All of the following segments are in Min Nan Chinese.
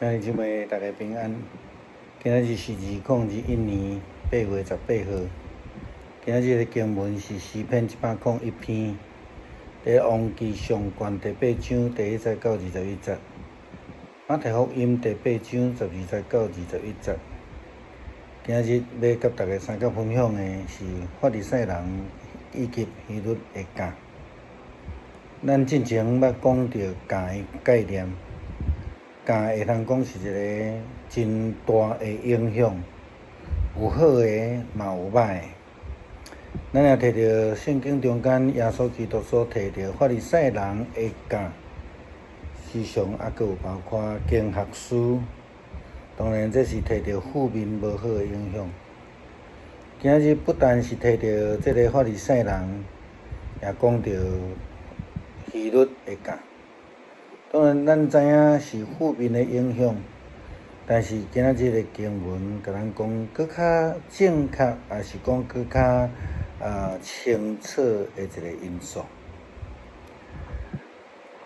兄弟姊妹，大家平安。今仔日是2021年8月18號。今仔日的經文是詩篇101篇，佇王記上卷第八章第一節到21節，馬太福音第八章12節到21節。今仔日欲佮大家相共分享的是法利賽人以及希律的教。咱進前捌講著教的概念。教會通講是一个真大的影響，有好的，嘛有歹的。咱若提著聖經中間耶穌基督所提著法利賽人的教，時常猶閣有包括經學師，當然這是提著負面無好的影響。今仔日不但是提著這个法利賽人，也講著希律的教。當然，咱知影是負面的影響，但是今仔日的經文共咱講閣較正確，抑是講閣較清楚的一个因素。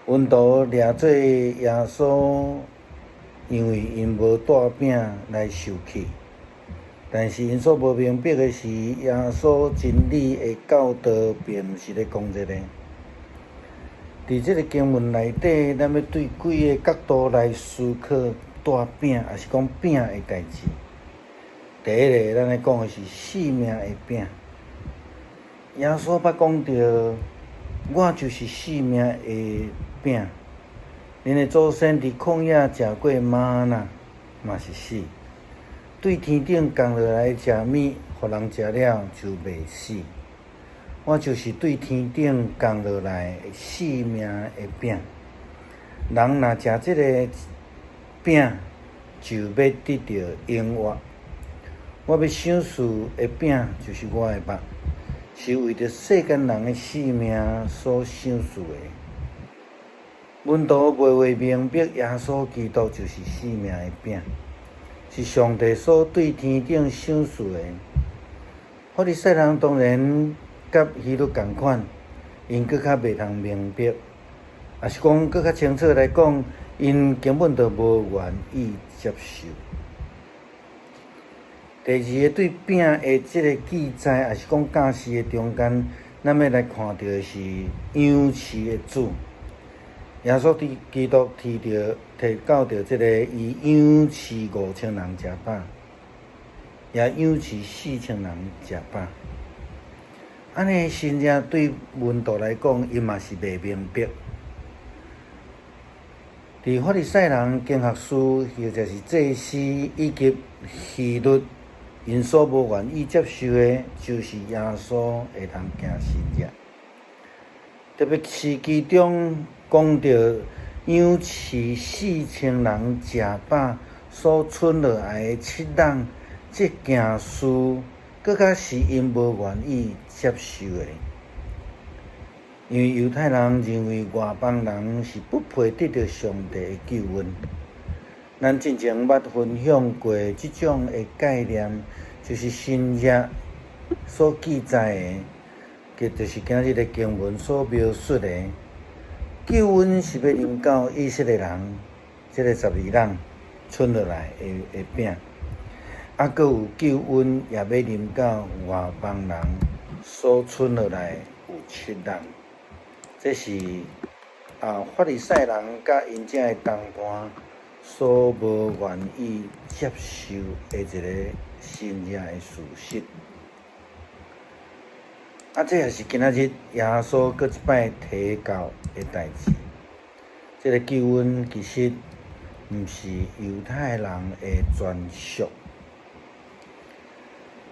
門徒掠做耶穌，因為𪜶無帶餅來受氣，但是𪜶所無明白的是，耶穌真理的教導並毋是咧講這个。佇這个經文內底，咱欲對幾个角度來思考帶餅，抑是講餅的代誌。第一个，咱咧講的是性命的餅。耶穌捌講著，我就是性命的餅。恁的祖先佇曠野食過嗎哪，嘛是死。對天頂降落來的食物，予人食了就袂死。我就是對天頂降落來性命的餅。人若食這个餅，就欲得著永活。我欲賞賜的餅，就是我的肉，是為著世間人的性命所賞賜的。門徒袂會明白耶穌基督就是性命的餅，是上帝所對天頂賞賜的。法利賽人當然佮希律仝款，𪜶閣較袂通明白，抑是講閣較清楚來講，𪜶根本就無願意接受。第二个對餅的這个記載，抑是講教示的中間，咱欲來看著的是養飼的主。耶穌基督提著提到著這个，伊養飼5000人食飽，也養飼4000人食飽。按呢神跡對門徒來講，𪜶嘛是袂明白。佇法利賽人、經學師，或者是祭司以及希律，𪜶所無願意接受的，就是耶穌會通行神跡。特別是其中講著養飼四千人食飽所剩落來的七籠，這件事，閣較是𪜶無願意接受的，因為猶太人認為外邦人是不配得著上帝的救恩。咱進前捌分享過這種的概念，就是新約所記載的，就是今仔日的經文所描述的，救恩是欲臨到以色列人，這个12籠剩落來的餅。猶閣有救恩，也欲臨到外邦人所剩落來有七籠。這是法利賽人佮𪜶遮的同伴所無願意接受的一个神跡的事實。這也是今仔日耶穌閣一擺提到的代誌。這个救恩其實毋是猶太人的專屬。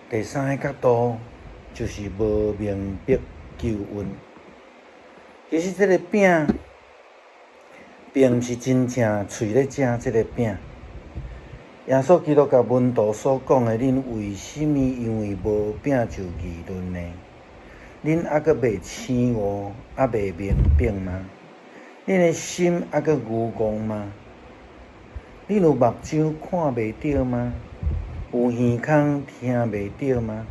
第三个角度就是無明白救恩。其實這个餅並毋是真正喙咧食這个餅。耶穌基督共門徒所講的，恁為啥物因為無餅就議論呢？恁猶閣未醒悟，猶未明白嗎？恁的心猶閣愚戇嗎？恁有目睭看袂著嗎？有耳孔聽袂著嗎？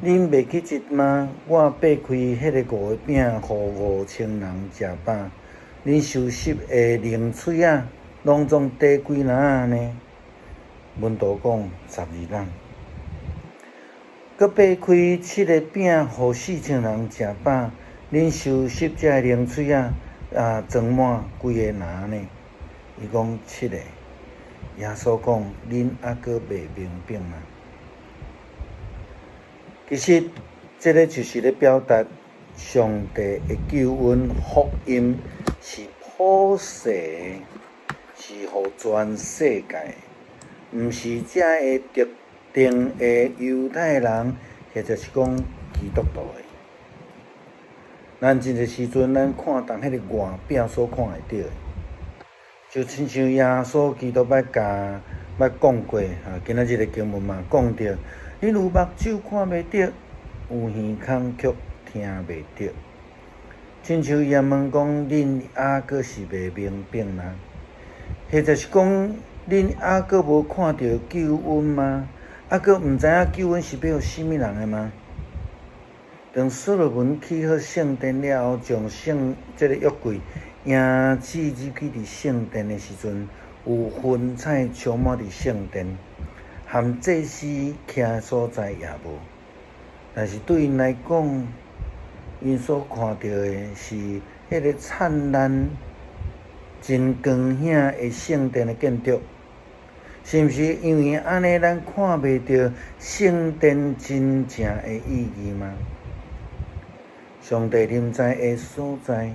恁袂記得嗎？我擘開彼个五个餅，予5000人食飽，恁收拾的零碎仔，攏總綴幾籃仔呢？門徒講12籃。閣擘開七个餅，予4000人食飽。恁收拾這个零碎仔，啊，裝滿幾个籃呢？伊講七个。耶穌講：恁猶閣袂明白嗎？其實，這个就是咧表達上帝的救恩福音是普世的，是予全世界，毋是這个特定的猶太人，或者是講基督徒的。咱真濟時陣，咱看佇彼个外表所看會著的，就親像耶穌基督捌教、捌講過，哈，今仔日的經文嘛講著，恁有目睭看袂著，有耳孔卻聽袂著。親像伊問講，恁猶閣是袂明白嗎？或者是講，恁猶閣無看著救恩嗎？猶閣毋知影救恩是欲予啥物人的嗎？當所羅門起好聖殿了後，將聖這个約櫃迎接入去佇聖殿的時陣，有雲彩充滿佇聖殿，含祭司徛所在也無。但是對𪜶來講，𪜶所看著的是彼个燦爛、真光顯的聖殿的建築。是毋是因為按呢，咱看袂著聖殿真正的意義嗎？上帝臨在的所在，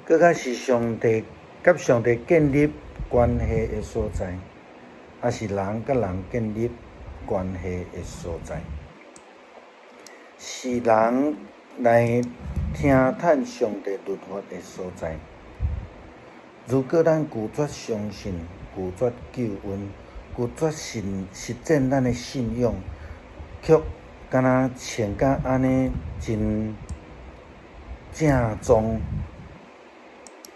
閣較是上帝佮上帝建立關係的所在，抑是人佮人建立關係的所在？是人來聽探上帝律法的所在。如果咱拒絕相信，拒絕救恩，拒絕實踐咱的信仰，卻敢若穿甲按呢真正裝，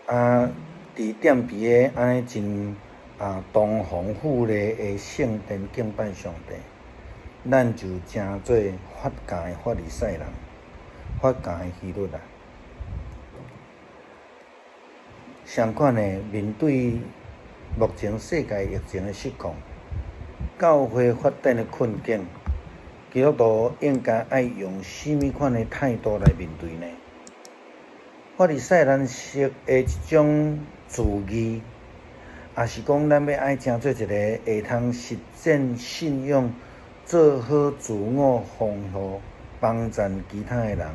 啊，佇踮佇个按呢真啊堂皇富麗的聖殿敬拜上帝，咱就成做法教的法利賽人，法教的希律啊。相款的，面對目前世界疫情的實況，教會發展的困境，基督徒應該愛用啥物款的態度來面對呢？法利賽人式的這種自義，抑是講咱欲愛成做一个會通實踐信仰、做好自我防護、幫贊其他的人，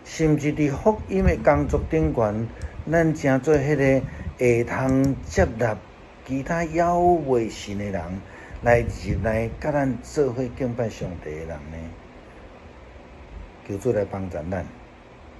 甚至佇福音的工作頂懸，咱成做彼个會通接納其他猶未信的人來入來，佮咱做伙敬拜上帝的人呢？求主來幫贊咱。